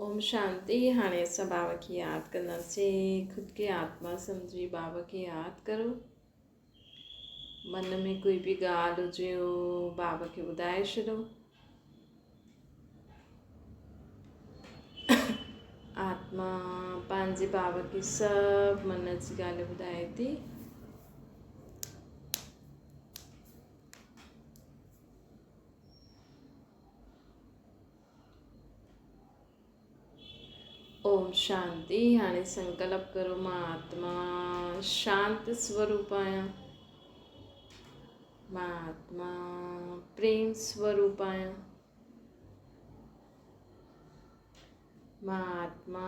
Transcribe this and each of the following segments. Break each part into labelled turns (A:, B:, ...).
A: اوم شانتي هاڻي اسان بابا کي ياد ڪنداسين خود کي آتما سمجهي بابا کي ياد ڪرو من ۾ ڪوئي به ڳالهه هجي بابا کي ٻڌائي ڇڏو آتما پنهنجي بابا کي سڀ من جي ڳالهيون ٻڌائي ٿي اوم شانتي هاڻي سنڪلپ ڪرو مان آتما شانت سوروپ آهيان مان آتما پريم سوروپ آهيان مان آتما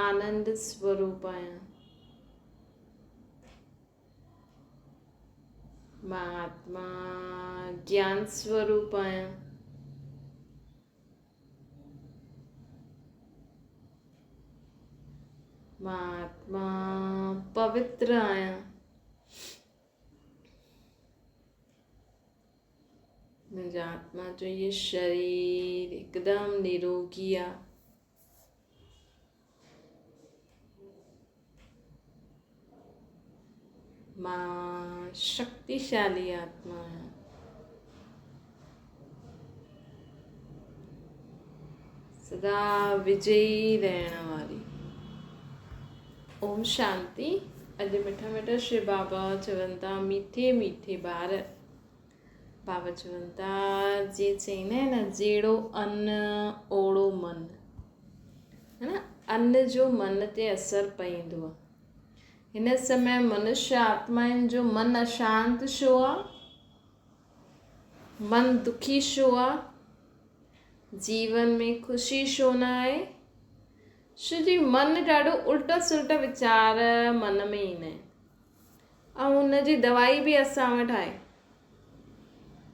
A: آنند سوروپ آهيان مان آتما گيان سوروپ آهيان. مان آتما پوتر آهيان. منهنجا آتما جو هي شرير هڪدم نروگي آهي. مان شڪتيشالي آتما آهيان. سدا وجئي رهڻ واري. اوم شانتي اڄ مٺا مٺا شو بابا چون ٿا ميٺي ميٺي ٻار بابا چون ٿا جي چئيندا آهن نه جهڙو ان اوڙو من ها نه ان جو من تي اثر پئيندو آهي هن سمي منشيه آتمائن جو من اشانت ڇو آ من دکي ڇو آ جيون ۾ خوشي ڇو نه آهي ڇو جي من ڏاڍو الٽا سلٽا ويچار من ۾ ايندا آهن ۽ ان جي دوائي به اسان وٽ آهي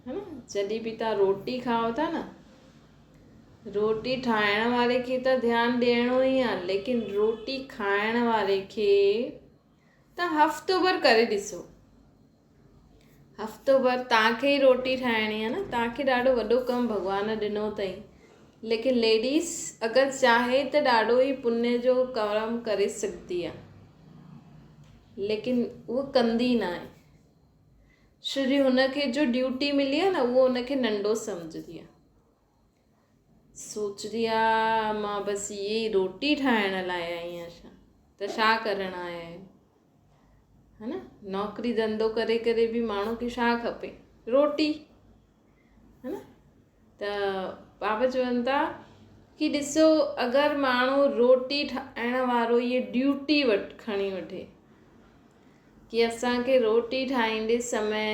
A: ها نه جڏهن به توهان روٽي کائو ٿا نه روٽي ٺاهڻ واري کي ته ڌيان ڏيڻو ئي آهي ليڪن روٽي کائڻ واري کي توهان هفتو ڀر ڪري ڏسو هفتو ڀر توهان کي ئي روٽي ٺاهڻي آهي نه توهان کي ڏاڍو وڏو ڪم ڀڳوان ڏنو اٿئي ليڪن ليڊيز اگر چاهي ته ڏاڍو ئي پني جو ڪم ڪري سگهندي آهي ليڪن اهو ڪندي نه آهي ڇو جي هن کي جو ڊيوٽي ملي آهي نه اهو هن کي ننڍو سمجهندي آهي سوچندي آهي مان بس اهي ئي روٽي ٺاهڻ لاءِ آئي آهيان ڇا ته ڇا ڪرڻ آيا آهيو ها نه نوڪري ڌنڌو ڪري ڪري به ماڻهو کي ڇا کپي روٽي ها نه ته بابا چون ٿا ڪي ڏسو اگر ماڻهو روٽي ٺاهڻ وارو اهي ڊيوٽي وٽ کڻي وٺي ڪي اسان کي روٽي ٺاهيندي سمي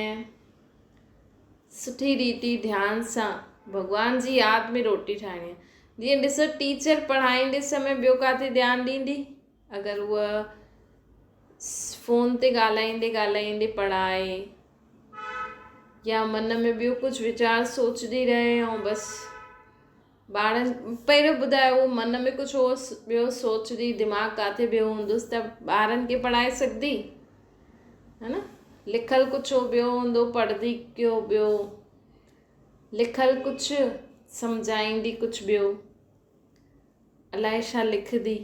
A: سٺي ريتي ڌيان سان ڀڳوان جي ياد ۾ روٽي ٺاهڻي آهي جيئن ڏسو ٽيچر پڙهائيندي سمي ٻيو ڪاٿي ڌيان ڏيندي اگر هوء فون تي ڳالهائيندي ڳالهائيندي پڙهائي يا من ۾ ٻيو ڪجهه ويچار سوچندي رهي ۽ بس ٻارن پهريون ٻڌايو هو من ۾ ڪجهه هو ٻيو سوچندي دماغ ڪاٿي ٻيو هوندس ته ٻارن کي پڙهائي سگهندي ها نه لکيل ڪجهه هو ٻيو هوندو پڙهندي ڪيو ٻيو لکيل ڪجهه سمجهائيندي ڪجهه ٻيو الائي ڇا لکندي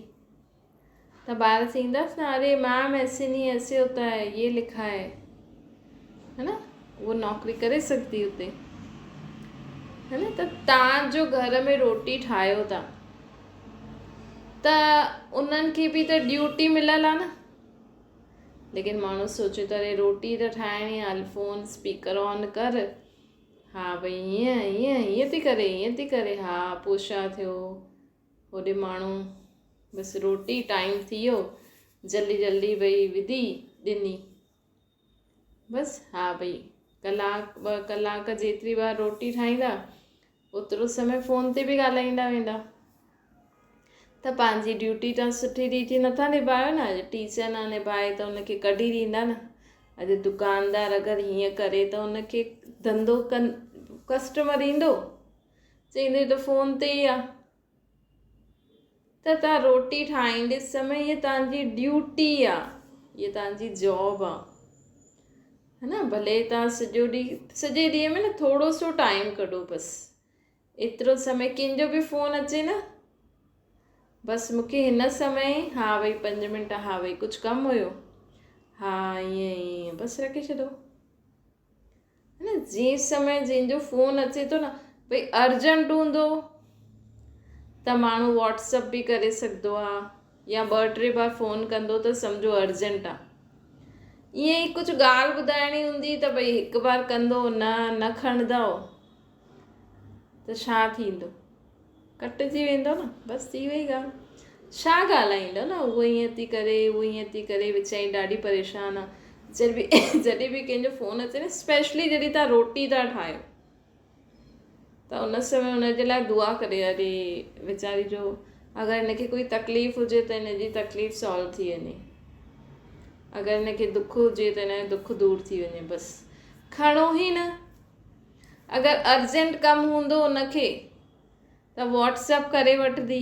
A: ته ٻار چئيندس نه اري ميم ايسي نهي ايسي هوتا هي يي لکا هي ها نه اهو نوڪري ڪري سگهندي اتي ها نه ته تان جو گهر ۾ روٽي ٺاهيو ٿا ته انهن کي به ته ڊيوٽي مليل آهي نه ليڪن ماڻهو سوچي ٿو اري روٽي ته ٺاهڻي آهي هل فون اسپيڪر آن ڪر ها ڀئي هيئن هيئن هيئن ٿي ڪري هيئن ٿي ڪري ها پوء ڇا ٿيو هوڏي ماڻهو بس روٽي ٽائيم ٿي ويو جلدي جلدي ڀئي وڌي ڏني بس ها ڀئي ڪلاڪ ٻه ڪلاڪ جيتري بار روٽي ٺاهيندا اوترو سمي فون تي به ڳالهائيندا ويندا ته پنهنجي ڊيوٽي تان سٺي ريتي نٿا نڀايو نه اڄ ٽيچر نه نڀائي ته ان کي ڪڍي ڏيندا نه اڄ دڪاندار اگر هيئن ڪري ته ان کي ڌنڌو ڪن ڪسٽمر ايندو چئيندو ته فون تي ئي آ ته تان روٽي ٺاهيندي سمي هي تان جي ڊيوٽي آ هي تان جي جاب آ ها نه ڀلي تان سڄو ڏينهن سڄي ڏينهن ۾ نه ٿورو سو ٽائيم ڪڍو بس ايترو سمي ڪنهن جو به فون اچي نه بس مون کي هن سمي ها ڀئي پنج منٽ ها ڀئي ڪجهه ڪم هيو ها ائين ائين بس رکي ڇڏو نه جنهن سمي جنهن جو فون اچي ٿو نه ڀئي ارجنٽ هوندو ته ماڻهو واٽس اپ به ڪري سگهندو آهي يا ٻه ٽي بار فون ڪندو ته سمجهو ارجنٽ آهي ائين ئي ڪجهه ڳالهه ٻڌائڻي هوندي ته ڀئي هڪ بار ڪندو نه نه کڻندو ته ڇا ٿيندو؟ ڪٽجي ويندو نه، بس ٿي وئي ڳالهه. ڇا ڳالهائيندو نه، هوء ائين ٿي ڪري، هوء ائين ٿي ڪري، ويچاري ڏاڍي پريشان آ. جڏهن به جڏهن به ڪنهن جو فون اچي نه، اسپيشلي جڏهن توهان روٽي ٿا ٺاهيو ته ان سمي ان جي لاء دعا ڪري اري ويچاري جو اگر هن کي ڪوئي تڪليف هجي ته هن جي تڪليف سالو ٿي وڃي، اگر هن کي دک هجي ته هن جو دک دور ٿي وڃي، بس کڻو ئي نه. اگر ارجنٽ ڪم هوندو ان کي ته واٽس اپ ڪري وٺندي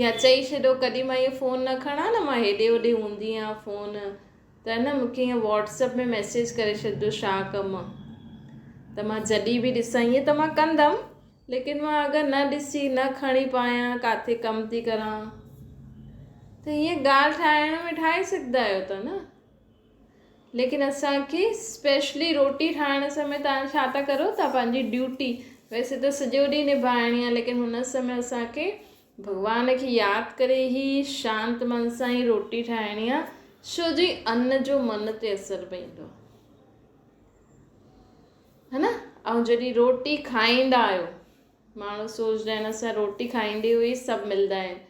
A: يا چئي ڇڏو ڪڏهن مان اهو فون نه کڻان نه مان هيڏي هوڏي هوندي آهيان فون ته نه مونکي ائين واٽس اپ ۾ ميسيج ڪري ڇڏجو ڇا ڪم آ ته مان جڏهن به ڏسان ائين ته مان ڪندم ليڪن مان اگر نه ڏسي نه کڻي پايان ڪاٿي ڪم ٿي ڪران ته ائين ڳالهه ٺاهڻ ۾ ٺاهي سگهندا آهيو ته نه ليڪن اسان کي اسپيشلي روٽي ٺاهڻ سمي توهان ڇا ٿا ڪرو توهان پنهنجي ڊيوٽي ويسي ته سڄو ڏينهن نڀائڻي آهي ليڪن هن سمي اسان کي ڀڳوان کي ياد ڪري ئي شانت من سان ئي روٽي ٺاهڻي آهي ڇو جي ان جو من تي اثر پوندو آهي ها نه ۽ جڏهن روٽي کائيندا آهيو ماڻهو سوچدا آهن اسان روٽي کائيندي هئي سڀ ملدا آهن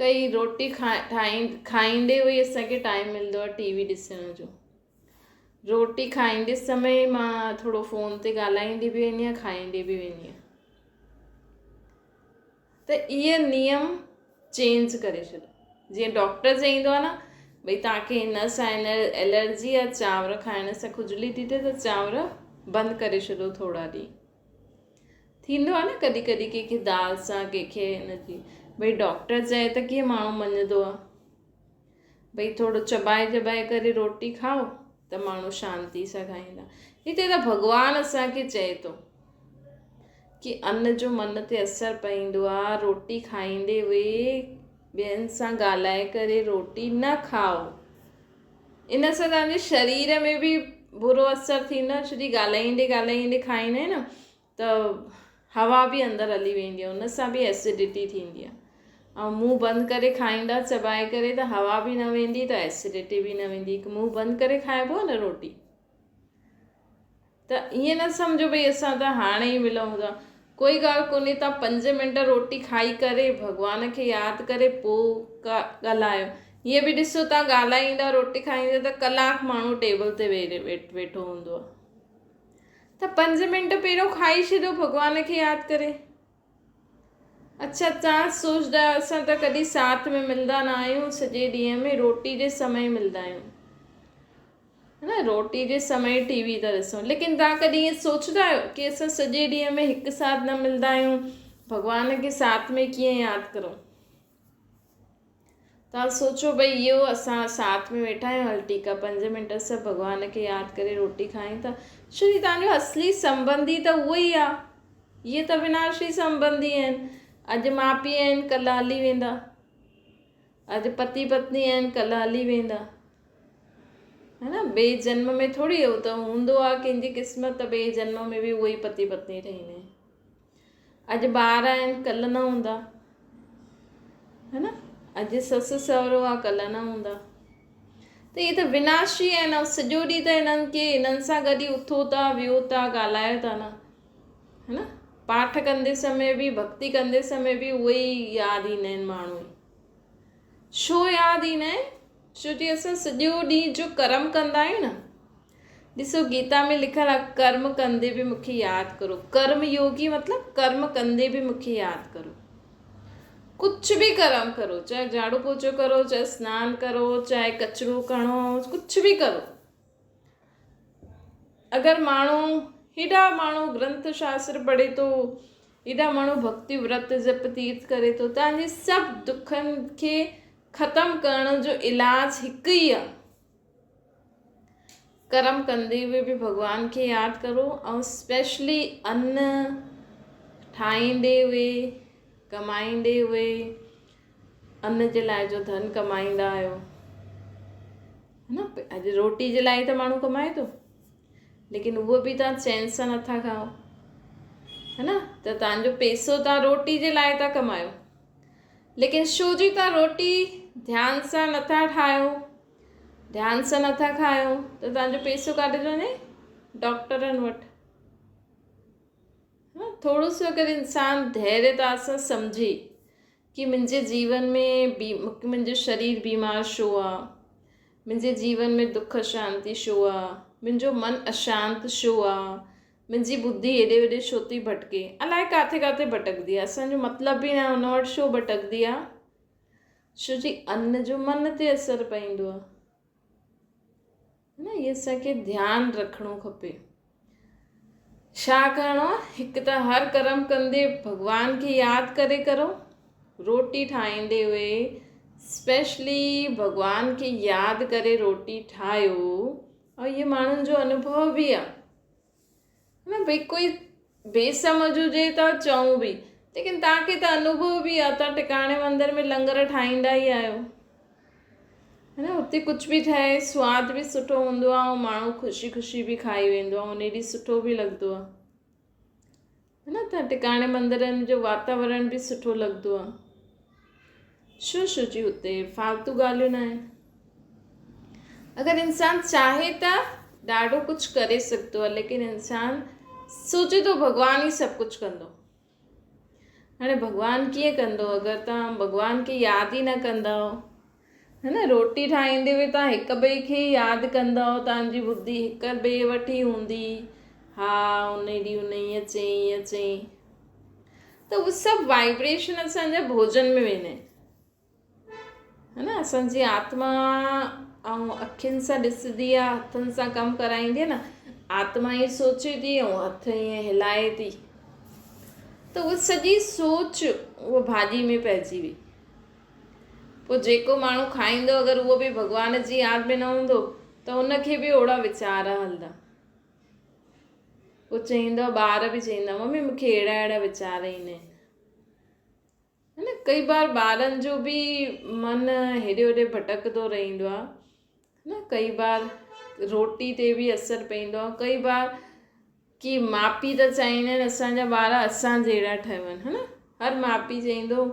A: ڪئي روٽي کائيندي هئي اسان کي ٽائيم ملندو آهي ٽي وي ڏسڻ جو روٽي کائيندي سمي مان ٿورو فون تي ڳالهائيندي به ويندي آهيان کائيندي به ويندي آهيان ته اهي نيم چينج ڪري ڇڏو جيئن ڊاڪٽر چئيندو آهي نه ڀئي توهان کي هن سان هن الرجي آهي چانور کائڻ سان کجلي ٿي ٿئي ته چانور بند ڪري ڇڏو ٿورا ڏينهن ٿيندو آهي نه ڪڏهن ڪڏهن ڪنهن کي دال سان ڪنهن کي هن جي ڀئي ڊاڪٽر چئي ته ڪيئن ماڻهو مڃندو آهي ڀئي ٿورو چٻائي چٻائي ڪري روٽي کائو ته ماڻهو شانتي سان کائيندا هتي ته ڀڳوان اسانکي چئي ٿو ڪي ان جو من تي اثر پوندو آهي روٽي کائيندي اهي ٻين سان ڳالهائي ڪري روٽي نه کائو ان سان توهان جي شرير ۾ به برو اثر ٿيندو آهي ڇو جي ڳالهائيندي ڳالهائيندي کائيندا آهيون نه ته هوا به اندر هلي ويندي آهي ان سان به ايسڊٽي ٿيندي آهي ۽ منهن بند ڪري کائيندا چٻائي ڪري ته هوا به نه ويندي ته ايسڊٽي به نه ويندي هڪ منهن بند ڪري کائبو آهي نه روٽي ته ائين نه سمجهو ڀئي اسان ته هاڻي ئي ملون ٿا. ڪوئي ڳالهه ڪونهي توهان پنج منٽ روٽي کائي ڪري ڀڳوان کي ياد ڪري پوء ڳالهايو. هيئن به ڏسو توهان ڳالهائيندا روٽي کائيندا ته ڪلاڪ ماڻهو ٽيبل تي ويٺو هوندو آهي. ته پنج منٽ پهريون کائي ڇڏيو ڀڳوان کي ياد ڪري. اڇا توهان سوچدا آهيو اسان ته ڪڏهن ساٿ ۾ ملندا نه آهيون سڄي ڏينهن ۾ روٽي جي سمي ملندا آهيون. نه روٽي جي سمي ٽي وي ٿا ڏسون ليڪن توهان ڪڏهن ائين سوچدا آهيو ڪي اسان سڄي ڏينهن ۾ هڪ ساٿ نه ملندا آهيون ڀڳوان کي ساٿ ۾ ڪيئن ياد ڪرون توهان سوچو ڀئي اهو اسان ساٿ ۾ ويٺا آهيون هل ٺيڪ آهي پنج منٽ سڀ ڀڳوان کي ياد ڪري روٽي کائين ٿا ڇو جي توهان جو اصلي سنبنڌي ته اهو ئي آهي اهي ته وناشي سنبنڌي آهن اڄ ماء پيء آهن ڪلهه هلي ويندا اڄ پتي پتني آهن ڪلهه هلي ويندا ها نه ٻئي جنم ۾ ٿوري اهو ته هوندو آهي ڪنهن جي قسمت ته ٻئي جنم ۾ به اهي ئي پتي پتني ٺهيندا آهن اڄ ٻار آهن ڪلهه نه هوندا ها نه اڄ سس سهرو آهي ڪلهه نه هوندا ته اهي ته وناشي آهن ۽ سڄو ڏينهن ته هنن کي هنن سان گڏ ئي اٿو ٿا ويهو ٿا ڳالهايو ٿا نه ها نه پاٺ ڪندي سمي به ڀڳتي ڪندي سمي به اهي ئي ياد ايندا آهن ماڻهو ڇو ياد ايندا آهن؟ ڇو جي اسان سڄو ڏينهن جو ڪرم ڪندا آهيون نه. ڏسو گيتا ۾ لکيل آهي ڪرم ڪندي به مون کي ياد ڪرو. ڪرم يوگي مطلب ڪرم ڪندي به مون کي ياد ڪرو. ڪجهه به ڪرم ڪرو چاهي جهاڙو پوچو ڪرو چاهي سنان ڪرو چاهي ڪچرو کڻو ڪجهه به ڪرو. اگر ماڻهو هيڏا ماڻهو گرنٿ شاستر پڙهي ٿو هيڏا ماڻهو ڀڳتي ورت جپ تيرٿ ڪري ٿو تنهن جي سڀ دکن کي ختم ڪرڻ جو علاج هڪ ئي آهي ڪرم ڪندي هوئي به ڀڳوان کي ياد ڪرو ۽ اسپيشلي ان ٺاهيندي هوئي ڪمائيندي هوئي. ان جي لاء جو ڌن ڪمائيندا آهيو نه، اڄ روٽي جي لاء ته ماڻهو ڪمائي ٿو، ليڪن اهو به توهان چين سان نٿا کائو، ہے نه؟ ته توهان جو پيسو توهان روٽي جي لاء ٿا ڪمايو، ليڪن ڇو جي توهان روٽي ڌيان سان نٿا ٺاهيو، ڌيان سان نٿا کايو، ته توهان جو پيسو ڪاڏي ٿو وڃي؟ ڊاڪٽرن وٽ. ٿورو سو اگر انسان ڌيريتا سان سمجهي ڪي منهنجي جيون ۾ منهنجو شرير بيمار ڇو آ، منهنجي جيون ۾ دک اشانتي ڇو آ، منهنجو من اشانت ڇو آ، منهنجي ٻڌي هيڏي هوڏي ڇو ٿي ڀٽڪي، الائي ڪاٿي ڪاٿي ڀٽڪندي آ، اسان جو مطلب به ناهي ان وٽ ڇو ڀٽڪندي آ، ڇو جي ان جو من تي اثر پوندو آ. نه هي اسان کي ڌيان رکڻو کپي. ڇا ڪرڻو آ؟ هڪ ته هر ڪرم ڪندي ڀڳوان کي ياد ڪري ڪرو. روٽي ٺاهيندي هئي اسپيشلي ڀڳوان کي ياد ڪري روٽي ٺاهيو. ۽ هي ماڻهن جو انوڀو به آ نه ڀئي ڪوئي بي سمجھ هجي ته چئون به، ليڪن توهان کي ته انوڀو به آ، توهان ٽڪاڻي مندر ۾ لنگر ٺاهيندا ئي آهيو نه، اتي ڪجهه به ٺهي سواد به سٺو هوندو آ ۽ ماڻهو خوشي خوشي به کائي ويندو آ، ان ڏينهن سٺو به لڳندو آ نه، ته ٽڪاڻي مندرن جو واتاورڻ به سٺو لڳندو آ. شو شو جي اتي فالتو ڳالهيون نه آهن. اگر انسان چاهي ته ڏاڍو ڪجهه ڪري سگهندو آ، ليڪن انسان سوچي ٿو ڀڳوان ئي سڀ ڪجهه ڪندو. هاڻي ڀڳوان ڪيئن ڪندو اگر توهان ڀڳوان کي ياد ئي نه ڪندؤ، ہے نه؟ روٽي ٺاهيندي به توهان هڪ ٻئي کي ئي ياد ڪندؤ، توهان جي ٻڌي هڪ ٻئي وٽ ئي هوندي، ها ان ڏينهن ان ائين چئين ائين چئين، ته اهي سڀ وائبريشن اسان جا ڀوڄن ۾ ويندا آهن، ہے نه؟ اسان جي آتما ۽ اکين سان ڏسندي آهي، هٿن سان ڪم ڪرائيندي آهي نه، آتما ائين سوچي ٿي ۽ هٿ ائين هلائي ٿي، ته اها سڄي سوچ اها ڀاڄي ۾ پئجي وئي. پوء جيڪو ماڻهو کائيندو اگر اهو به ڀڳوان جي ياد ۾ نه هوندو ته ان کي به اوڙا ويچار هلندا. پوء چئيندو، ٻار به چئيندا ممي مون کي اهڙا اهڙا ويچار ايندا آهن. ہے نه؟ ڪئي بار ٻارن جو به من هيڏي هوڏي ڀٽڪندو رهندو آهي نه، ڪئي بار روٽي تي به اثر پوندو آهي، ڪئي بار ڪي ماء پيء ته چاهيندا آهن اسان جا ٻار اسان جهڙا ٺهن، ہے نه؟ هر ماء پيء چئيندو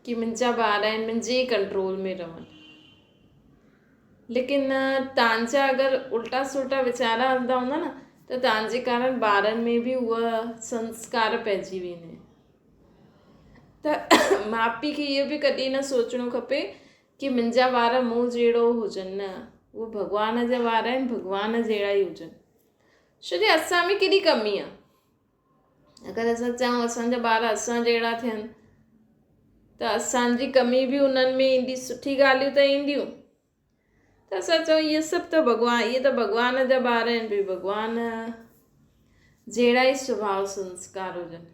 A: ڪي منهنجا ٻار آهن منهنجي ئي ڪنٽرول ۾ رهن، ليڪن توهان جا اگر الٽا سلٽا ويچار هلندا هوندا نه ته توهان جي ڪارڻ ٻارن ۾ به اها سنسڪار پئجي ويندا آهن. ته ماء پيء کي اهو به ڪڏهن نه سوچڻو کپي ڪي منهنجا ٻار مون جهڙو هجن، نه، اهي ڀڳوان جا ٻار آهن، ڀڳوان جهڙا ئي هجن. ڇو جي اسان ۾ ڪيڏي ڪمي آ. اگر اسان چاهيون اسان جا ٻار اسان جهڙا ٿين ته اسان جي ڪمي به انهن ۾ ايندي، سٺي ڳالهيون ته اينديون، ته اسان چئون اهي سڀ ته ڀڳوان، اهي ته ڀڳوان جا ٻار آهن، ڀئي ڀڳوان جهڙا ئي سڀاء سنسڪار هجن.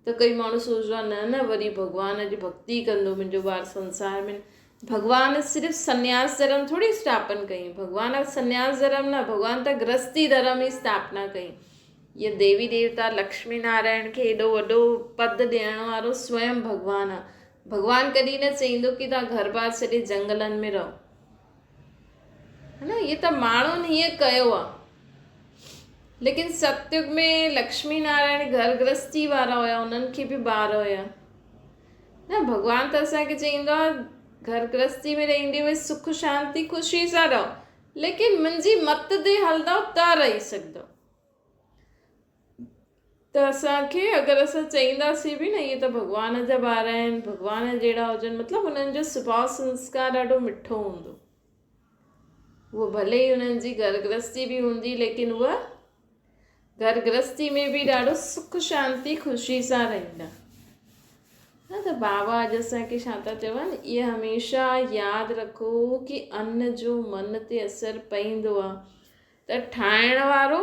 A: ته ڪئي ماڻهو سوچندو آهي نه نه وري ڀڳوان جي ڀڳتي ڪندو منهنجو ٻار سنسار ۾. ڀڳوان صرف سنياس ڌرم ٿوري اسٿاپن ڪئي، ڀڳوان سنياس ڌرم نه، ڀڳوان ته گرهستي ڌرم ئي اسٿاپنا ڪئي. اهي ديوي ديوتا لڪشمي نارائڻ کي ايڏو وڏو پد ڏيڻ وارو سويم ڀڳوان آهي. ڀڳوان ڪڏهن نه چئيندو ڪي توهان گهر بار ڇڏي جنگلن ۾ رهو، ہے نه؟ اهي ته ماڻهن هيئن ڪيو آهي، ليڪن ستيگ ۾ لڪشمي نارائڻ گهر گرهستي وارا هيا، انهن کي به ٻار هيا نه. ڀڳوان ته اسان کي چئيندو آهي گهر گرهستي ۾ رهندي هئي سک شانتي خوشي سان رهو، ليڪن منهنجي مت تي هلندؤ ته رهي سگهندؤ. ته اسان کي اگر اسان چئينداسين به نه اهي ته ڀڳوان جا ٻار آهن، ڀڳوان جهڙا هجن، مطلب انهن جو سڀاء سنسڪار ڏاڍو مٺو هوندو. اهو ڀلي ئي انهن جي گهر گرهستي به هوندي، ليڪن اها گهر گرهستي ۾ به ڏاڍو سک شانتي خوشي سان رهندا. نه ته بابا اڄ اسان کي ڇا ٿا چون، اهي هميشه ياد رکو ڪي ان جو من تي اثر پئيندو آهي ته ٺاهڻ وارو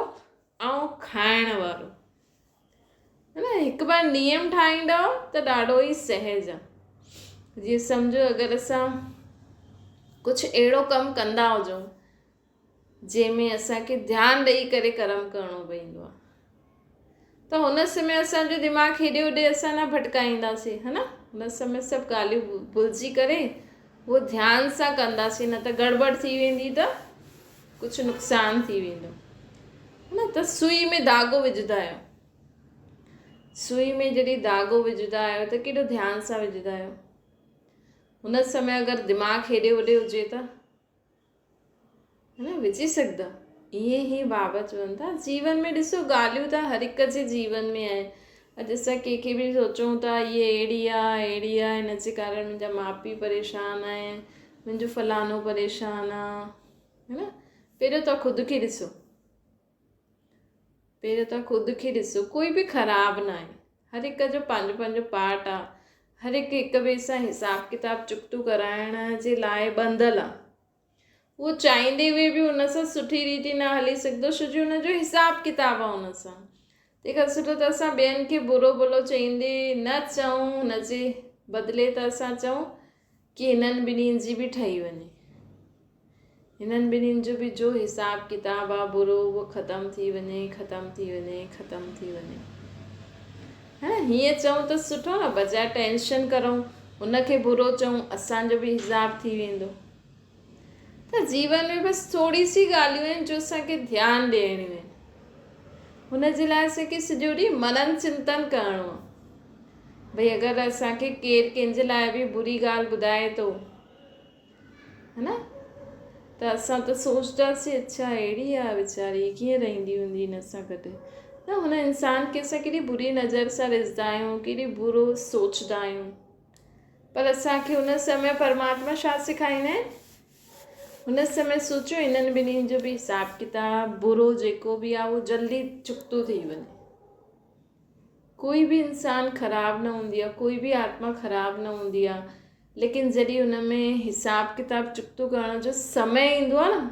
A: ۽ کائڻ وارو، ہے نه؟ هڪ بار نيم ٺاهيندؤ ته ڏاڍو ئي سهج آ. جيئن سمجهو اگر اسان ڪجهه اهڙو ڪم ڪندا هجون جنهن ۾ اسان کي ڌيان ڏئي ڪري ڪرم ڪرڻو پوندو آ، ته هن سمي اسان جو دماغ هيڏي هوڏي اسان نه ڀٽڪائينداسين، ہے نه؟ هن سمي سڀ ڳالهيون ڀلجي ڪري اهو ڌيان سان ڪنداسين نه ته گڙٻڙ ٿي ويندي ته ڪجهه نقصان ٿي ويندو نه ته سئي ۾ ڌاڳو وجهندا آهيو سئي ۾ جڏهن ڌاڳو وجهندا آهيو ته ڪيڏو ڌيان سان وجهندا آهيو هن سمي اگر دماغ هيڏي هوڏي هجي ته نه وجهي سگهندا. ائين ئي بابا چون ٿا جيون ۾ ڏسو ڳالهيون ته هر هڪ جي جيون ۾ آهن. اڄ اسان ڪنهن کي به سوچون ٿا هيء اهڙي آ اهڙي آ هن جي ڪارڻ منهنجا ماء پيء پريشان آهن منهنجو فلاڻو پريشان آ هي نه پهريون توهان خود کي ڏسو پهريون توهان خود کي ڏسو ڪوئي به خراب نه آهي هر هڪ جو پنهنجو پنهنجو پارٽ آ هر هڪ هڪ ٻئي سان حساب ڪتاب چڪتو ڪرائڻ جي لاء ٻڌل آ اهو چاهيندي هئي به ان سان سٺي ريتي نه هلي سگهندو ڇو جو ان جو حساب ڪتاب آهي ان سان تنهن کان سٺو ته اسان ٻين کي برو ڀلو چئيندي نه چئون هن جي بدلي ته اسان چئون ڪي هنن ٻنهين جي به ٺهي وڃي هنن ٻنهين جو به جو حساب ڪتاب آ برو اهو ختم ٿي وڃي ختم ٿي وڃي ختم ٿي وڃي ها هيئن چئون ته سٺو نه بجاء ٽينشن ڪرون هن کي برو چئون اسان جو به حساب ٿي ويندو ته جيون ۾ بس ٿوري سي ڳالهيون آهن جو اسان کي ڌيان ڏيڻيون آهن. هن جي لاء اسان کي سڄو ڏينهن منن چنتن ڪرڻو آهي. ڀئي اگر اسان کي ڪير ڪنهن جي لاء به بري ڳالهه ٻڌائي ٿو هي نه ته اسان ته سوچنداسين اڇا اهڙي آهي ويچاري ڪيئن رهندي هوندي هن سان گڏ نه هن انسان کي اسان ڪيڏي بري نظر سان ڏسندا آهيون ڪيڏي برو سوچندا آهيون پر اسان کي ان سمي پرماتما ڇا سيکاريندا آهن؟ ان سمي سوچيو انهن ٻنهي جو به حساب ڪتاب برو جيڪو به آهي اهو جلدي چڪتو ٿي وڃي. ڪوئي به انسان خراب نه هوندي آهي ڪوئي به آتما خراب نه هوندي آهي ليڪن جڏهن ان ۾ حساب ڪتاب چڪتو ڪرڻ جو سمي ايندو آهي نه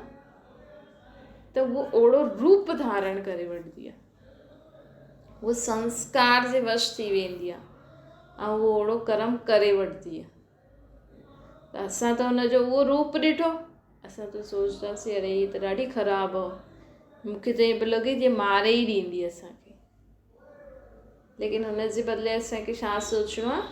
A: ته اهو اوڙو روپ ڌارڻ ڪري وٺندي آهي. هوء سنسڪار جي وش ٿي ويندي آهي ۽ اهو اوڙو ڪرم ڪري وٺندي آهي ته اسان ته هن جو اهو روپ ڏٺو اسان ته سوچنداسين اري هي ته ڏاڍي خراب آهي مون کي ته ائين پيو لڳي جيئن ماري ئي ڏيندي اسان کي ليڪن هن جي بدلي اسان کي ڇا سوچڻو آهي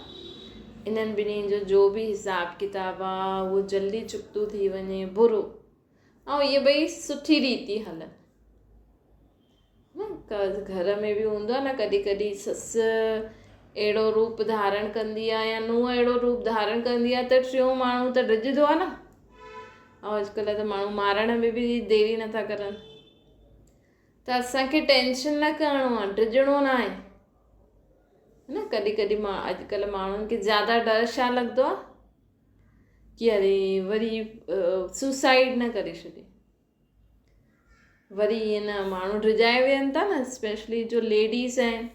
A: انهن ٻنهي جو جو به حساب ڪتاب آهي اهو جلدي چڪتو ٿي وڃي برو ۽ اهي ٻئي سٺي ريتي هلن گهر ۾ به هوندو آهي نه ڪڏهن ڪڏهن سس اهڙو روپ ڌارڻ ڪندي آهي يا ننهن اهڙو روپ ڌارڻ ڪندي آهي ته ٽيون ماڻهو ته ڊڄندو آهي نه ۽ اڄڪلهه ته ماڻهو مارڻ ۾ به ديري نٿا ڪرن ته اسانکي ٽينشن نه ڪرڻو آهي ڊڄڻو نه آهي نه ڪڏهن ڪڏهن مان اڄڪلهه ماڻهن کي زياده ڊر ڇا لڳندو آهي ڪي اري وري سوسائيڊ نه ڪري ڇڏي وري ائين نه ماڻهو ڊڄائي ويهن ٿا نه اسپيشلي جو ليڊيز آهن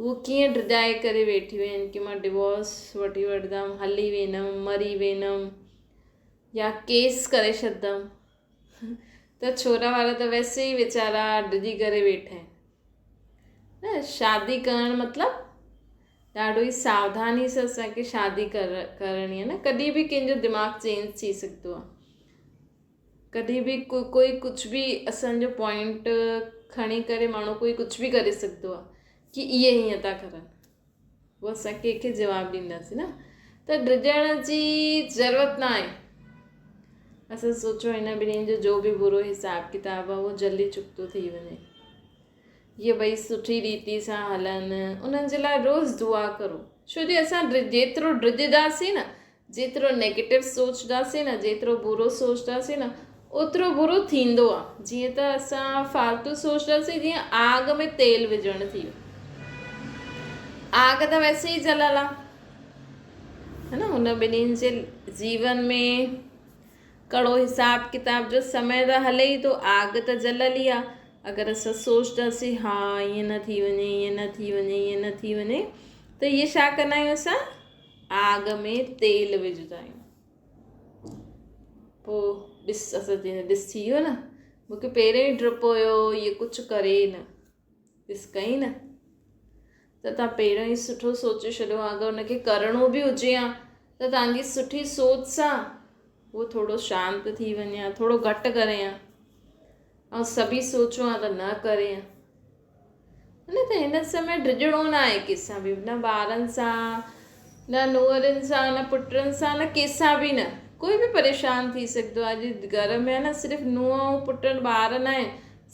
A: هو ڪيئن ڊڄائي ڪري ويٺيون آهن ڪي مان ڊوورس وٺي وٺندم هلي ويندم مري ويندم يا ڪيس ڪري ڇڏندم ته ڇورا وارا ته ويسي ئي ويچارا ڊڄي ڪري ويٺا آهن نه شادي ڪرڻ مطلب ڏاڍو ئي ساوڌاني سان اسان کي شادي ڪرڻي آهي نه ڪڏهن به ڪنهن جو دماغ چينج ٿي سگهندو آهي ڪڏهن به ڪوئي ڪجهه به اسان جو پوائنٽ کڻي ڪري ماڻهو ڪوئي ڪجهه به ڪري سگهندو آهي ڪي اهي هيئن ٿا ڪرن پوء اسان ڪنهن کي جواب ڏينداسين نه ته ڊڄڻ جي ضرورت نه آهي اسان سوچو هن ٻنهي جو جو به برو حساب ڪتاب آهي اهو جلدي چڪتو ٿي وڃي اهي ٻئي سٺي ريتي سان هلن انهن جي لاء روز دعا ڪرو ڇو جو اسان جيترو ڊڄنداسين نه جيترو نيگيٽو سوچنداسين نه جيترو برو سوچنداسين نه اوترو برو ٿيندو آ جيئن ته اسان فالتو سوچنداسين جيئن آگ ۾ تيل وجهڻ ٿي ويو آگ ته ويسي ئي جلل آ هي نه هن ٻنهين جي جيون ۾ ڪڙو حساب ڪتاب جو سمي ته هلي ئي ٿو، آگ ته جلل ئي آ. اگر اسان سوچنداسين ها ائين نه ٿي وڃي، ائين نه ٿي وڃي، ائين نه ٿي وڃي ته اهي ڇا ڪندا آهيون اسان آگ ۾ تيل وجهندا آهيون. پوء ڏس اسان چئيندا ڏس ٿي ويو نه مون کي پهريون ئي ڊپ هيو اهي ڪجهه ڪري نه ڏس ڪئي نه ته تان پهريون ئي سٺو سوچي ڇڏيو اگر ان کي ڪرڻو به هجي ها ته توهان جي سٺي سوچ سان هو ٿورو شانت ٿي وڃي ها ٿورو گهٽ ڪري ها ۽ سڀئي سوچو ها ته نه ڪري ها نه ته هن سمي ڊڄڻو نه آهي ڪنهن سان به نه ٻارن سان نه نونهرن سان نه پٽن سان نه ڪنهن سان به نه. ڪوئي به پريشان ٿي سگهندو آهي. اڄ گهر ۾ آهي نه صرف نونهن ۽ پٽن ٻار نه آهن،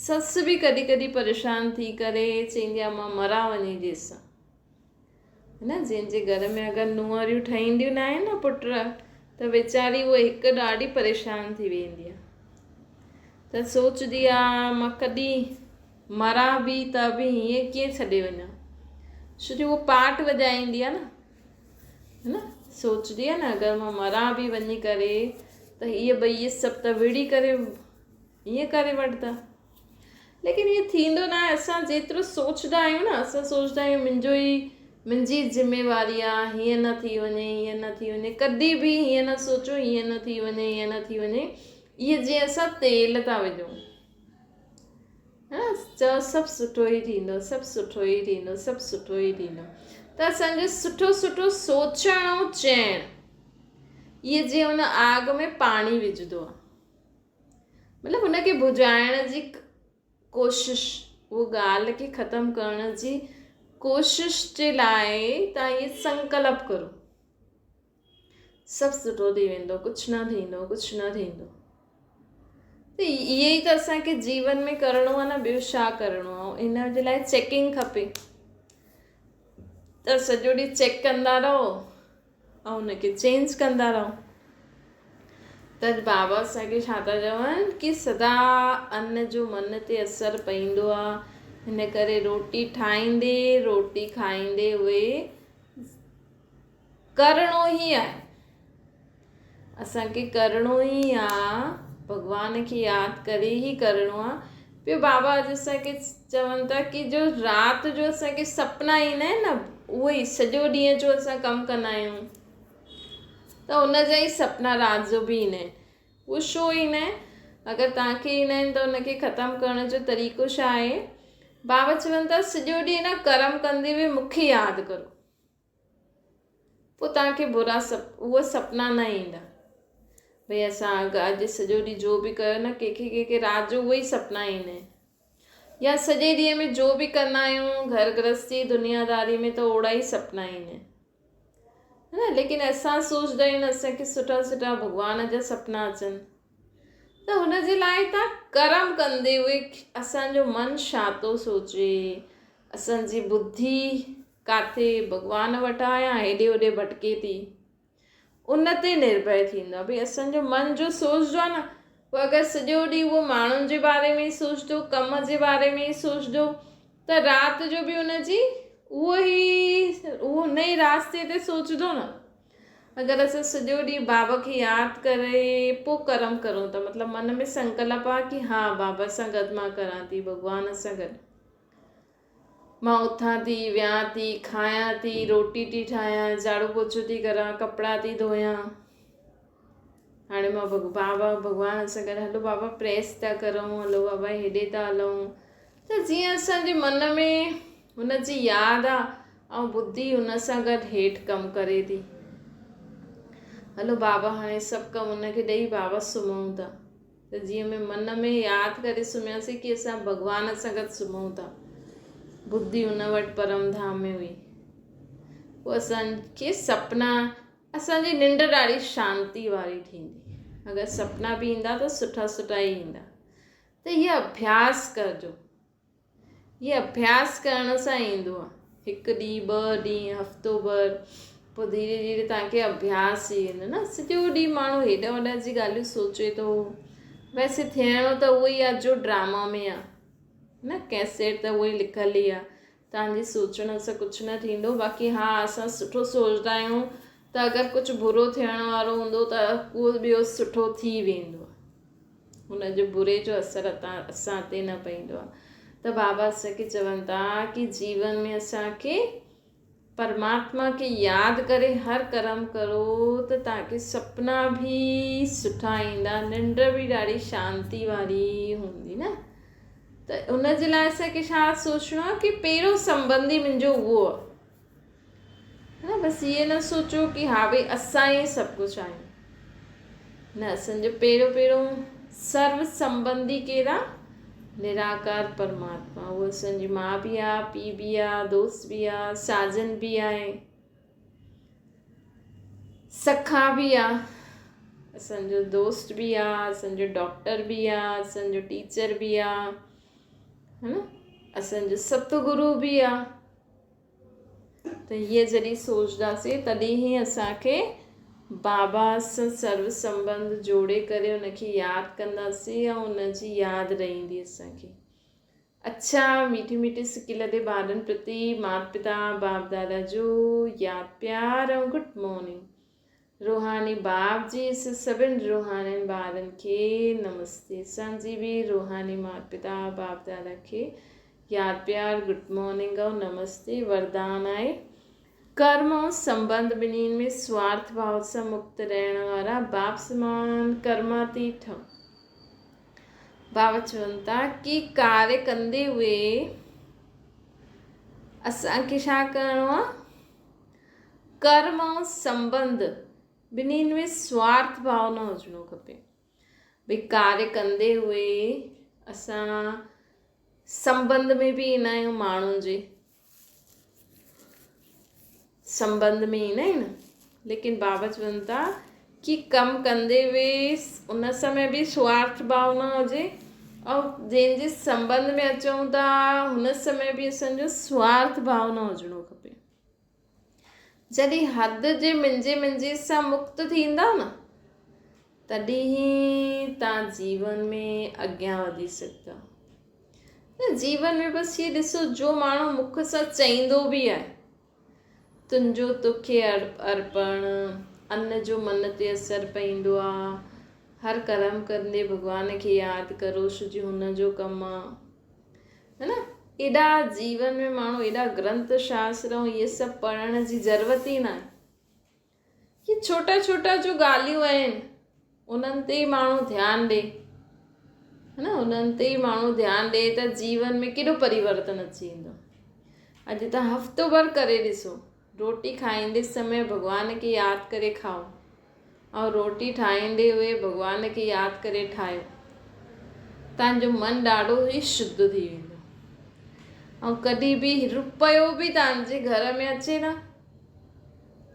A: سس به ڪڏهن ڪڏهن پريشان ٿي ڪري چوندي آهي مان مران وڃي جيسان. نه جنهن جي گهر ۾ اگر نونهريون ٺهينديون نه آهن نه پٽ ته ويچاري اهو هڪ ڏاڍي پريشان ٿي ويندي آهي ته سوچندي آهي مان ڪڏهن مران به ته به هيئن ڪيئن ڇڏي وڃان ڇو جو اهو پاٽ وڄائيندي آهي نه نه سوچندي آهي نه اگر مان مران به وڃي ڪري ته هيء ٻئي اهي سڀ ته وڙهي ڪري ائين ڪري وٺندا ليڪن ائين ٿيندو نه آهي اسان جيترو سوچدا آهيون نه اسان سوچدا آهيون منهنجو ئي منهنجي ذميواري آهي هيئن نه ٿي وڃي هيئن نه ٿي وڃي ڪڏهن به هيئن نه سوچو هيئن نه ٿي وڃي هيئن نه ٿي وڃي اهي جيئن اسان تيل ٿا وجهون ها چئو سڀ سٺو ئي ٿيندو سڀ سٺو ئي ٿيندو سڀ سٺو ئي ٿيندو ته اسانجو سٺو سٺو سوچڻ ۽ چئڻ اهي جيئن ان آگ ۾ پاڻي وجهندو آهي مطلب ان کي بجهائڻ جي ڪوشش اهو ڳالهه کي ختم ڪرڻ جي ڪوشش جي لاء توهان اهي سنڪلپ ڪرو سڀ سٺو ٿي ويندو ڪجهه نه ٿيندو ڪجهه نه ٿيندو ته اهي ئي ته اسانکي جيون ۾ ڪرڻو آهي نه ٻيو ڇا ڪرڻو آهي ان جي لاء چيڪنگ کپي ته سڄو ڏينهن چيڪ ڪندا رهو ۽ ان کي چينج ڪندا رهو ته بابا اسان کي ڇا ٿا چون ڪي سدا ان جو من تي اثر پئيندو آ هن ڪري روٽي ٺاهيندي روٽي کائيندي اهي ڪرڻو ئي آهي اسان کي ڪرڻو ئي آ ڀڳوان کي ياد ڪري ئي ڪرڻو آ پيو بابا اڄ اسان کي چون ٿا ڪي جو رات جو اسان کي سپنا ايندا آهن نه اهي ئي سڄو ڏينهن جو اسان ڪم ڪندا آهيون ته ان جا ئي سپنا رات جو به ايندا آهن اهو ڇو ايندا آهن اگر توهان کي ايندا آهن ته ان کي ختم ڪرڻ جو طريقو ڇا آهي بابا چون ٿا سڄو ڏينهن نه ڪرم ڪندي به مون کي ياد ڪرو پوء توهان کي برا سپ اهي سپنا نه ايندا. ڀئي اسان اڳ اڄ سڄو ڏينهن جو به ڪيو نه ڪنهن کي ڪنهن کي رات جو اهي ئي سپنا ايندا آهن. يا سڄي ڏينهن ۾ جو به ڪندا آهيون گهر گرهستي دنياداري ۾ ته اوڙا ئي سپنا ايندا آهن. نه ليڪن اسان سوچدا آهيون اسان کي سٺا سٺا ڀڳوان جا سپنا اچن ته هن جي لاء ته ڪرم ڪندي اهي اسان جو من ڇا ٿو سوچي اسان جي ٻڌي ڪاٿي ڀڳوان وٽ آ يا هيڏي هوڏي ڀٽڪي ٿي ان تي نرڀر ٿيندو آ ڀئي اسان جو من جو سوچدو آ نه پوء اگر سڄو ڏينهن اهو ماڻهن جي باري ۾ ئي سوچدو ڪم جي باري ۾ ئي سوچدو ته رات جو به ان جي اهو ئي اهو ان ئي راستي تي سوچدو نه اگر اسان سڄو ڏينهن بابا کي ياد ڪري پوء ڪرم ڪرون ٿا مطلب من ۾ سنڪلپ آ ڪي ها بابا سان گڏ مان ڪران ٿي ڀڳوان سان گڏ مان اٿان ٿي، ويهان ٿي، کايان ٿي، روٽي ٿي ٺاهيان، جهاڙو پوڇو ٿي ڪران، ڪپڙا ٿي ڌويان. هاڻي مان بابا ڀڳوان سان گڏ هلو بابا پريس ٿا ڪرون، هلو بابا هيڏي ٿا هلون. ته جيئن اسان جي من ۾ هن جي ياد آ ۽ ٻڌي هن سان گڏ هيٺ ڪم ڪري ٿي. هلو بابا هاڻي سڀ ڪم هن کي ڏئي بابا سمهون ٿا. ته جيئن ۾ من ۾ ياد ڪري سمهياسين ڪي اسان ڀڳوان سان گڏ سمهون ٿا. ٻڌي ان وٽ پرم ڌام ۾ هئي. پوء اسان کي سپنا اسان جي ننڊ ڏاڍي شانتي واري ٿيندي. اگر سپنا به ايندا ته سٺا سٺا ئي ايندا. ته هي اڀياس ڪرجو. هي اڀياس ڪرڻ سان ايندو آهي. هڪ ڏينهن، ٻه ڏينهن، هفتو ڀر، پوء ڌيري ڌيري توهان کي اڀياس ٿي ويندو نه. سڄو ڏينهن ماڻهو هيڏا وڏا جي ڳالهيون سوچي ٿو. ويسي ٿيڻو ته اهو ئي آهي جو ڊراما ۾ آهي نه ڪيسيٽ ته اهو ئي لکيل ئي آهي. توهان جي سوچڻ سان ڪجهه نه ٿيندو. باقي ها اسان سٺو سوچدا آهيون ته اگر ڪجهه برو ٿيڻ وارو هوندو ته اهو ٻيو سٺو ٿي ويندو. هن جو بري جو اثر اسان تي نه پوندو آهي ته بابا اسان کي چون ٿا ڪي جيون ۾ اسان کي پرماتما کي ياد ڪري هر ڪرم ڪرو ته توهان کي سپنا به سٺا ايندا ننڊ به ڏاڍي شانتي واري هوندي نه ته ان جي لاء اسان کي ڇا سوچڻو آهي ڪي پهريون سنبنڌي منهنجو اهو آهي نه بس ائين نه سوچو ڪي ها ڀئي اسان ئي سڀ ڪجهه آهيون نه اسان جو پهريون پهريون سرو سنبنڌي ڪير آ؟ نراڪار پرماتما. اهو اسان جي ماء به آ، پيء به آ، دوست به آ، ساجن به آهي. سکا به آ، اسان جو دوست به آ، اسان جو ڊاڪٽر به آ، اسان جو ٽيچر به آ، ها نه، اسان جو ستگرو به آ. ته هيء جڏهن سوچنداسين تڏهن ئي اسان کي بابا سان سرو سنٻنڌ جوڙي ڪري ان کي ياد ڪنداسين ۽ ان جي ياد رهندي اسان کي. اڇا ميٺي ميٺي سڪيلڌي ٻارن پرتي مات پتا باپ دادا جو ياد پيار ۽ گڊ مارننگ. روحاني باپ جي سڀن روحانين ٻارن کي نمستي. اسان جي به روحاني مات پتا باپ دادا کي ياد پيار گڊ مارننگ ۽ نمستي. وردان آهي ڪرم ۽ سنٻنڌ ٻنهين ۾ سوارٿ ڀاو سان مڪت رهڻ وارا باپ سمان ڪرماتيت ٺهو. بابا چون ٿا ڪي ڪاري ڪندي هئي اسان کي ڇا ڪرڻو آهي؟ ڪرم ۽ سنٻنڌ ٻنهين ۾ سوارٿ ڀاو نه هجڻو کپي. ڀئي ڪاري ڪندي هئي اسان سنٻنڌ ۾ به ايندا آهيون ماڻهن جي سنٻنڌ ۾ ايندا آهيون نه ليڪن بابا چون ٿا ڪي ڪم ڪندي هئي ان سمي به سوارٿ ڀاو نه هجي ۽ جنهن جي سنٻنڌ ۾ اچون ٿا هن سمي به اسانجو سوارٿ ڀاو نه هجڻو کپي. جڏهن حد جي منجي منجي سان مڪت ٿيندا نه، تڏهن ئي توهان جيون ۾ اڳيان وڌي سگهندا. نه جيون ۾ بس هي ڏسو جو ماڻهو مک سان چئيندو به آهي، تنهنجو توکي ارپڻ، ان جو من تي اثر پئيندو آ، هر ڪرم ڪندي ڀڳوان کي ياد ڪرو ڇو جي هن جو ڪم آ. ها نه ايڏا جيون ۾ ماڻهو ايڏا گرنٿ شاستر ۽ اهي سڀ پڙهڻ جي ضرورت ئي ناهي. هي ڇوٽا ڇوٽا جو ڳالهيون آهن انهن تي ئي ماڻهو ڌيان ڏي ها نه انهن تي ئي ماڻهو ڌيان ڏي ته جيون ۾ ڪيڏو پريورتن اچي ويندو. اڄ تان هفتو ڀر ڪري ڏسو روٽي کائيندي سمي ڀڳوان کي ياد ڪري کائو ۽ روٽي ٺاهيندي هئي ڀڳوان کي ياد ڪري ٺاهيو تان جو من ڏاڍو ئي شڌ ٿي ويندو ۽ ڪڏهن به رپيو به تان جي گهر ۾ اچي نه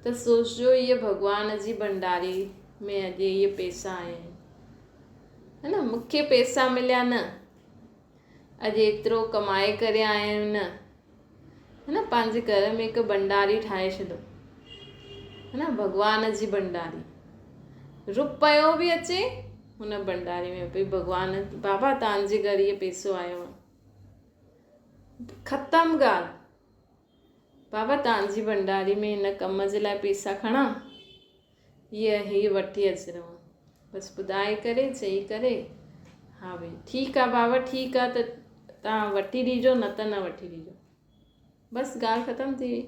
A: ته سوچجو هيء ڀڳوان جي ڀنڊاري ۾ اڄ اهي پيسا آيا آهن ها نه مون کي پيسا مليا نه اڄ ايترو ڪمائي ڪري آيا آهيون نه ها نه پنهنجي گهر ۾ هڪ ڀنڊاري ٺاهي ڇڏو ها نه ڀڳوان جي ڀنڊاري روپيو به اچي هن ڀنڊاري ۾ ڀئي ڀڳوان بابا تان جي گهر هي پيسو آيو آهي ختم ڳالهه بابا تان جي ڀنڊاري ۾ هن ڪم جي لاء پيسا کڻا هيء هي وٺي اچڻو آ. بس ٻڌائي ڪري چئي ڪري ها ڀئي ٺيڪ آ بابا ٺيڪ آ ته توهان وٺي ڏجو نه ته نه وٺي ڏجو بس ڳالهه ختم ٿي وئي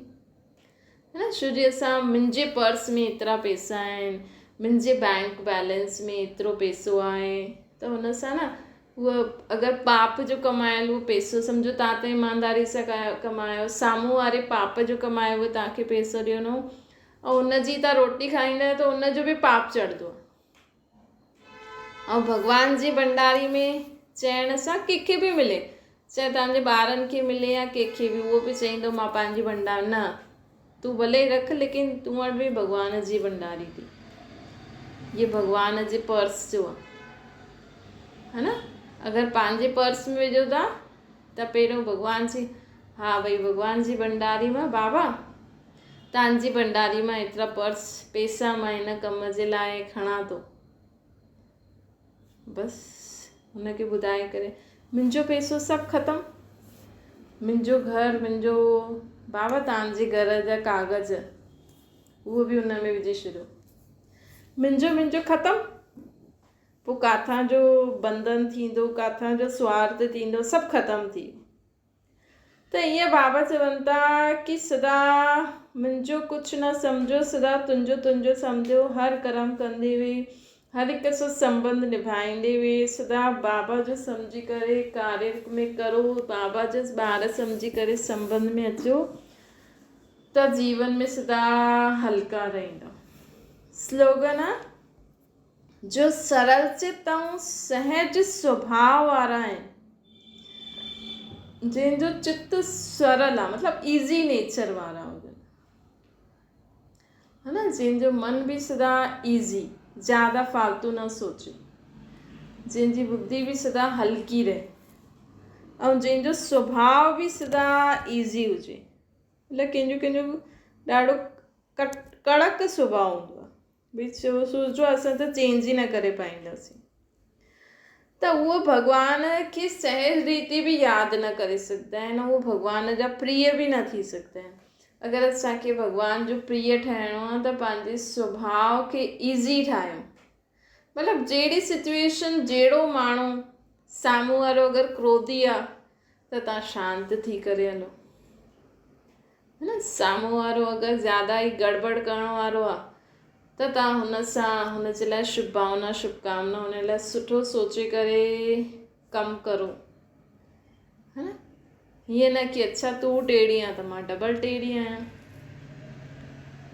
A: ها نه ڇو جي اسان منهنجي پرس ۾ ايترا پئسا آهن منهنجي بينڪ بيلنس ۾ ايترو پئسو آهي ته هن سان نه هو اگر پاپ جو ڪمايل اهو پئسو سمجهو توهان ته ايمانداري سان ڪمايو سامهون واري پاپ جو ڪمايو اهو توهان کي پئسو ڏيڻو ۽ ان جي تان روٽي کائيندا آهيو ته ان جو به پاپ چڙهندو آهي ۽ ڀڳوان جي ڀنڊاري ۾ چئڻ سان ڪنهن کي به ملي چاهي توهان جي ٻارن کي ملي يا ڪنهن کي به اهو به چئيندو مان پنهنجي ڀنڊار نه تون ڀلي رک ليڪن تون وٽ به ڀڳوان جي ڀنڊاري ٿي هي ڀڳوان جي پرس جو آهي ها نه اگر پنهنجي پرس ۾ وجهو ٿا ته پهريون ڀڳوان جي ها ڀئي ڀڳوان جي ڀنڊاري مان بابا تان جي ڀنڊاري مان ايترا پرس پيسا مان هن ڪم جي لاء کڻان ٿو بس هن کي ٻڌائي ڪري منهنجو پيسو سڀ ختم منهنجو گهر منهنجو بابا تان جي گهر جا ڪاغذ اهو به ان ۾ وجهي ڇڏيو منهنجو منهنجو ختم پوء ڪاٿان جو بنڌن ٿيندو ڪاٿان جو سوارٿ ٿيندو سڀ ختم ٿي ويو ته ائين بابا چون ٿا ڪي سدا منهنجو ڪجهه نه سمجهو سدا تنهنجو تنهنجو سمجهو هر ڪرم ڪندي هئي هر هڪ سان سنٻنڌ نڀائيندي هئي سدا بابا جو سمجهي ڪري ڪاري ۾ ڪرو بابا جو ٻار سمجهي ڪري سنٻنڌ ۾ اچو ته جيون ۾ سدا هلڪا رهندا سلوگن آ جو سرل چت ۽ سهج سڀاء وارا آهن، جنهن جو چت سرل آهي مطلب ايزي نيچر وارا هجن. ها نه جنهن جو من به سدا ايزي، زياده فالتو نه سوچي، جنهن جي ٻڌي به سدا هلڪي رهي ۽ جنهن جو سڀاء به سدا ايزي هجي. مطلب ڪنهن جو ڪنهن جو ڏاڍو ڪڙڪ سڀاء هوندو آهي. ڀئي سوچو اسان ته چينج ئي نه ڪري پائينداسين. ته اهو ڀڳوان کي سهج ريتي به ياد نه ڪري سگهندا آهن اهو ڀڳوان جا پريه به نه ٿي سگهندا آهن. اگر اسان کي ڀڳوان جو پريه ٺهڻو آهي ته پنهنجي سڀاء کي ايزي ٺاهيو. مطلب جهڙي سچويشن جهڙو ماڻهو سامهون وارو اگر ڪروڌي آهي ته توهان شانت ٿي ڪري هلو. نه سامهون وارو اگر زياده ئي گڙٻڙ ڪرڻ وارو آ ته توهان هن سان هن جي لاء شڀ ڀاونا شڀ ڪامنا هن لاء سٺو سوچي ڪري ڪم ڪرو ها نه هيئن نه ڪي اڇا تون ٽيڙي آ ته مان ڊبل ٽيڙي آهيان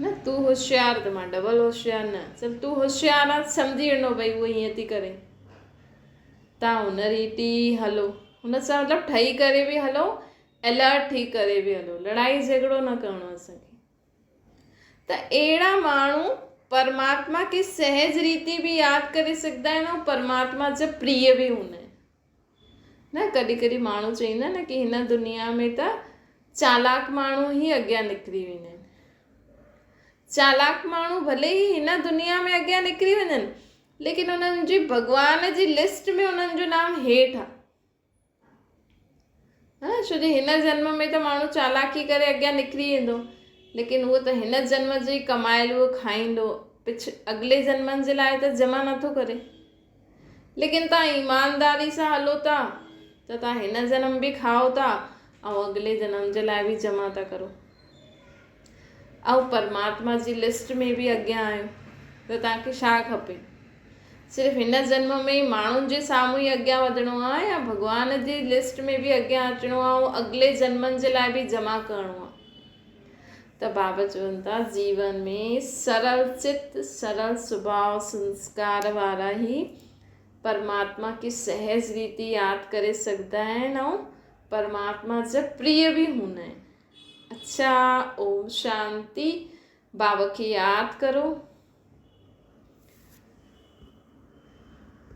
A: نه تون هوشيار ته مان ڊبل هوشيار نه چل تون هوشيار آ سمجهي وڃو ڀئي هو هيئن ٿي ڪري تان هن ريتي هلو هن سان مطلب ٺهي ڪري به هلو الرٽ ٿي ڪري به هلو لڙائي جهڳڙو نه ڪرڻو اسان کي ته اهڙا ماڻهو پرماتما کي سهج ريتي به ياد ڪري سگهندا آهن ۽ پرماتما جا پريه به هوندا آهن نه ڪڏهن ڪڏهن ماڻهو چئيندا نه ڪي هن دنيا ۾ ته چالاڪ ماڻهو ئي اڳيان نڪري ويندا آهن چالاڪ ماڻهو ڀلي ئي هن دنيا ۾ اڳيان نڪري وڃن ليڪن انهن جي ڀڳوان جي لسٽ ۾ انهن جو نام هيٺ آهي ها ڇو جو هن جنم ۾ ته ماڻهو چالاڪي ڪري اڳيان نڪري ويندو ليڪن اهو ته هن جنم جي ڪمايل اهو کائيندو پڇ اڳلي جنمن جي لاء ته جمع نٿو ڪري ليڪن تان ايمانداري سان هلو ٿا ته تان هن جنم به کائو ٿا ۽ اڳلي جنم جي لاء به جمع ٿا ڪرو ۽ پرماتما جي لسٽ ۾ به اڳيان آهيو ته توهان کي ڇا کپي؟ صرف هن جنم ۾ ئي ماڻهن جي سامهون ئي اڳيان وڌڻو آهي يا ڀڳوان جي لسٽ ۾ به اڳيان اچڻو آهي ۽ اڳلي جنمن جي لاء به جمع ڪرڻو آهي؟ ته بابا چون ٿا جيون ۾ سرل چت، سرل سڀاء، سنسڪار وارا ئي پرماتما کي سهج ريتي ياد ڪري سگهندا آهن ۽ پرماتما جا پريه به هوندا آهن. اڇا اوم شانتي بابا کي ياد ڪرو.